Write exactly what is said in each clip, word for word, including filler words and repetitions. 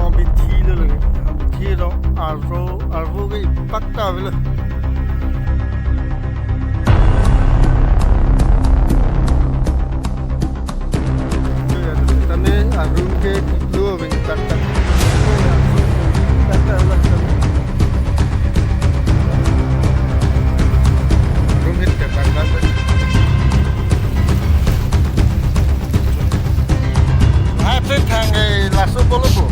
Abithi lo lagi. Abithi lo arvo, arvo ke ipak ta avelo. Tame arum ke kiklo avelo tak tak. Tak tak lah. Arum ke tak tak lah. Hai, pe thang ke laso bolo po.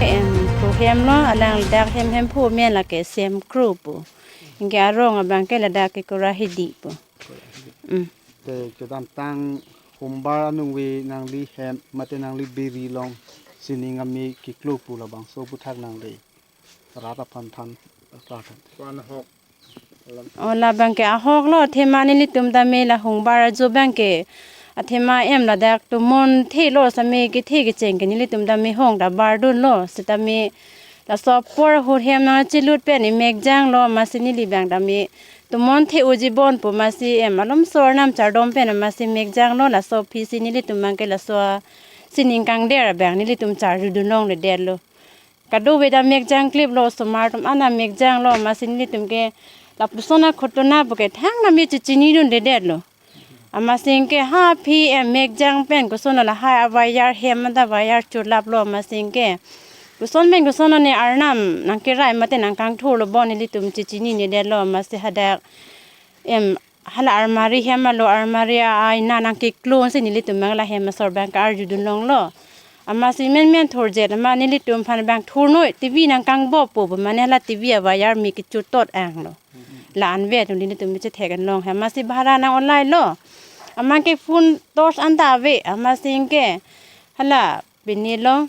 Em, pu hem lo, alang ladak hem Hemphu amen lake Semkro pu. Anke arong abang ke ladak ke Kora Hidi pu. Mm. Te kedamtang hombar anung ave nangli hem mate nangli biri along sining ame kiklo pu labangso aputhak nangli rat aphan than, rat aphan. Wan hok. O, labang ke ahok lo, athema nelitum tame la hombar ajo abang ke athema em ladak tomon thelo, same kethe kecheng ke nelitum tame hong ta bardun lo, sitame laso apor ahut hem nangchelut pen emek jang lo, amatsi neli abang tame tomon the-oji bon pu, amatsi em alom so arnam chardom pen amatsi mek jang lo, laso aphi si nelitum abang ke laso sining kangder abang nelitum charjudun longledet lo. Kadokave ta mek jang klip lo, osomar atum an ta mek jang lo, amatsi nelitum ke lapuson akhutona pu ke thangnat me chechinidundedet lo. Amatsi ke ha aphi em mek jang pen koson lo lahai awayar hem anta awayar churlap lo, amatsi ke koson pen koson lo ne arnam nangkerai mate nangkangthur lo bon nelitum chechinine det lo, amatsi hadak em hala armari hem alo armari a-aina nangkeklo si nelitum abang la hem asor abang ke arjudun longlo. Amatsi menmen thurjet amat nelitum aphan abang thurnoi T V nangkangbop pu, pu mane hala T V awayar me kechutot ang lo. La-an ave atum nelitum me chethek an long he, amatsi bhara nang-olai lo. Amat ke phone torch anta ave, amatsi ke hala pini lo.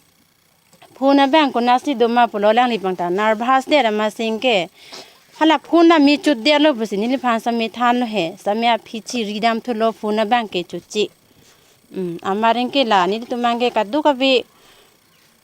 Phone abang konatsi doma pulo, alangli abang ta nervous det amatsi ke. Hala phone ta me chutdet lo pusi neliphan same than lo he, same aphi chiri dam thulo phone abang ke chuchi. Mm, amat ke la nelitum abang ke kadokave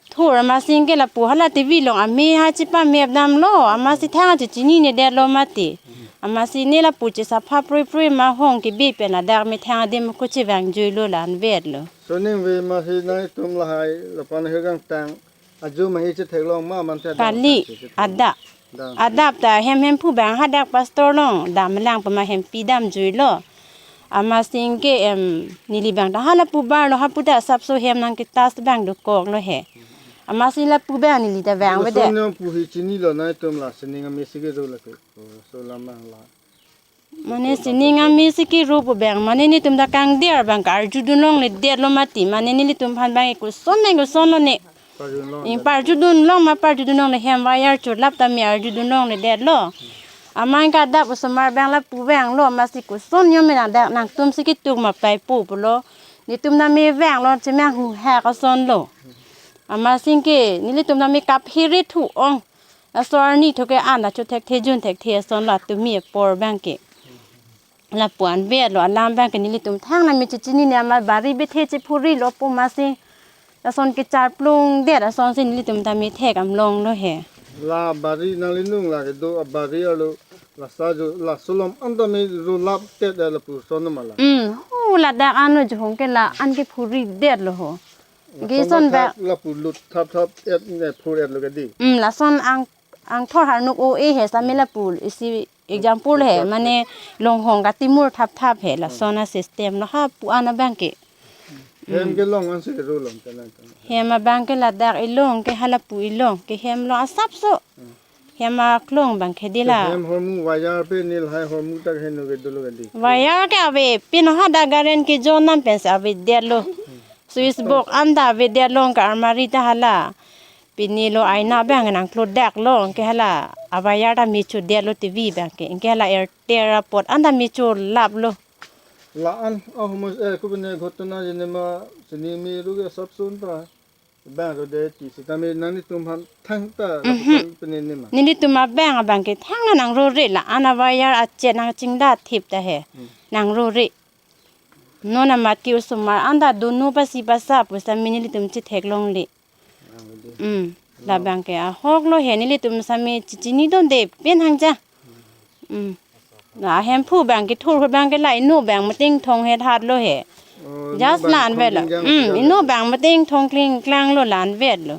thur amatsi ke lapu hala T V along ame ha chepamep dam lo, amatsi thang chechinine det lo mati. Amatsi ne lapu chesapha prui prui ma hong kebi pen ladak methang adim ko chevang jui lo, la-an vet lo. Sining ave amatsi nangtum lahai lapu-an hirkangtang ajo ma hi chetheklong ma mante adang kali, sa si chetheklong. Adap. Adang. Adap ta hem Hemphu abang hadak pastor along damlang pama hempi dam jui lo. Amatsi ke em neli abang ta hala pu bar lo, hapu ta asapso hem nangketas abang dokok lo he. Amatsi lapu abang neli ta vang bede. Lason nangpu hi chini lo nangtum la sining ame si kero lake. O, so lam abang la. Mane sining ame si kero pu abang, mane netum ta kangder abang ke arjudun longledet lo mati, mane nelitum aphan abang ke koson pen koson lo ne. Parjudun long. Ing parjudun long ma parjudun longle, hem wire churlap tame arjudun longledet lo. Amat ke adap osomar abang lapu vang lo, amatsi koson yom me nang dak nangtum si ketuk ma paipo pulo. Netum tame vang lo chemang hu ha koson lo. Amatsi ke nelitum tame kaphere thu ong. Laso arni thu ke an ta chu thekthe jun thekthe ason lo, tumi apor abang ke. Lapu-an vet lo, alam abang ke nelitum thangnat me chechinine, amat bari bethe chephuri lo pu amatsi. Lason kecharplung det asonsi nelitum tame thek am long lo he. La bari nangli nung la kedo abari arlo lasa jo laso along an tame ro lap tet lapuson ma la. Hmm, hu ladak ano johong ke la-an kephuri det lo ho. Lason kison ba thak lapu lut thap thap et ne phur et lo ke di. Hmm, lason ang angthor harnuk o-e he same lapu isi example he, mane longhong katimur thap thap he, lason a-system lo hapu-an abang ke. Hem ke long ansi ro long ke lang. Hem abang ke ladak ilong ke halapu ilong ke hem lo asapso. Hmm. Hem aklong abang ke dei la. Hem hormu wire pen neli hai hormu ta heno ke dolo ke dei. Wire ke avepin, hadak current kejo nam pensi avedetlo. Switch box anta avedetlo, anke almirah ta hala. Pini lo aina abang nangklodaklo, anke hala a wire ta mechodetlo, T V abang ke. Anke hala Airtel apot anta mecholaplo. La-an ahormu, eh, kopine ghotona jinema sini me ru ke sab sun ta. Bang rode ti sitame nanglitum aphan thangta, mhm, lapuson pene nema. Nelitum abang abang ke thangta nangrore, la-an a wire achet nangchingda thip ta he. Hmm. Nangrore. Non amat ke osomar anta dunu pasi pasa pusitame nelitum chetheklongle. Ah, rode. Hmm. Labang ke ahoklo he, nelitum sitame chechinidunde pen hangja. Hmm. La Hemphu abang ke thur abang ke la inut abang meting thong het hatlo he. Oh, just inut abang la-an thong vetlo. Klingjang. Hmm, sida inut abang meting thong klingklanglo, la-an vetlo.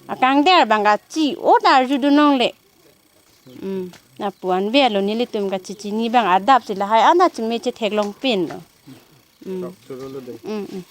Akangder abang kachi-o ta arjudunlongle. Hmm. Lapu-an vetlo, nelitum kachechini abang adapsi lahai anta cheme chetheklongpinlo. Hmm. Sok churolo dei. Hmm, hmm.